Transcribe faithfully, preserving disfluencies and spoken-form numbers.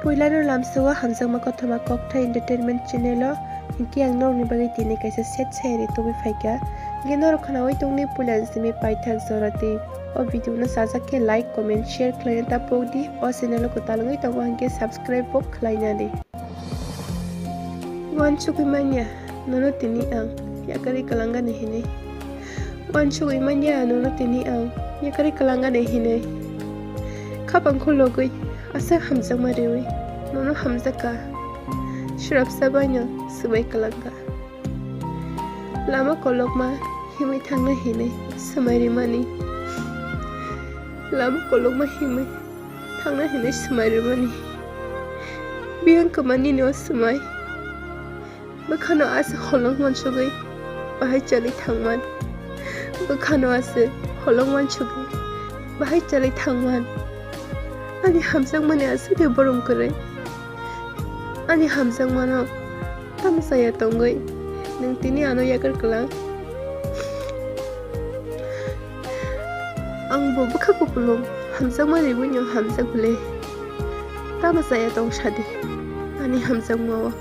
Puilano lamsao hamjakma kothoma Kokthai Entertainment channel o hinkhe ang norokni bagwi tini kaisa set sayari tubui phaikha. Hinkhe norok khnaui tongdi puilani simi paithak jora twi. O video no sajak khe like, comment, share khlaina ta pokdi. O channel o kwtal wngwi tongo hinkhe subscribe bo khlaina di. Uansugwi manya nono tini ang yakarwi kwlangani hinwi. Uansugwi manya nono tini ang yakarwi kwlangani hinwi. Khapang khulogwi aswk hamjakma riwi nono hamjakha. Swrapsa baino swbai kwlangkha. Lama kolokma himwi thangna hinwi swmai rimani. Lama kolokma himwi thangna hinwi swmai rimani. Biyang kwma nini o swmai. Bwkhano ase holong uansugwi bahai chalwi thangman. Bwkhano ase holong uansugwi bahai chalwi thangman. Ani hamjakmani aswk de borom kwrwi. Ani hamjakmano tamo chaya tongwi nwng tini ano yakar kwlang. Ang bo bwkha kupulung hamjakmani buino hamjak bwle. Tamo chaya tong sadi ani hamjakmao.